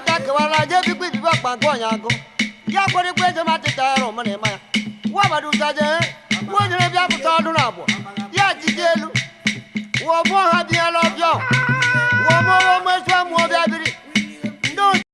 Ọcha kewara je bikwa ibibi ọkpa nke ọnya agụ ya kwerikwa eze ma tịta ya rụmụ na ịma ya wabadutaje wonyere bịa pụta ọdụ na abụọ ya jide elu wụọ mụọ ha biala ọbịa wụọ mụọ mụọ esu mụọ bịa biri.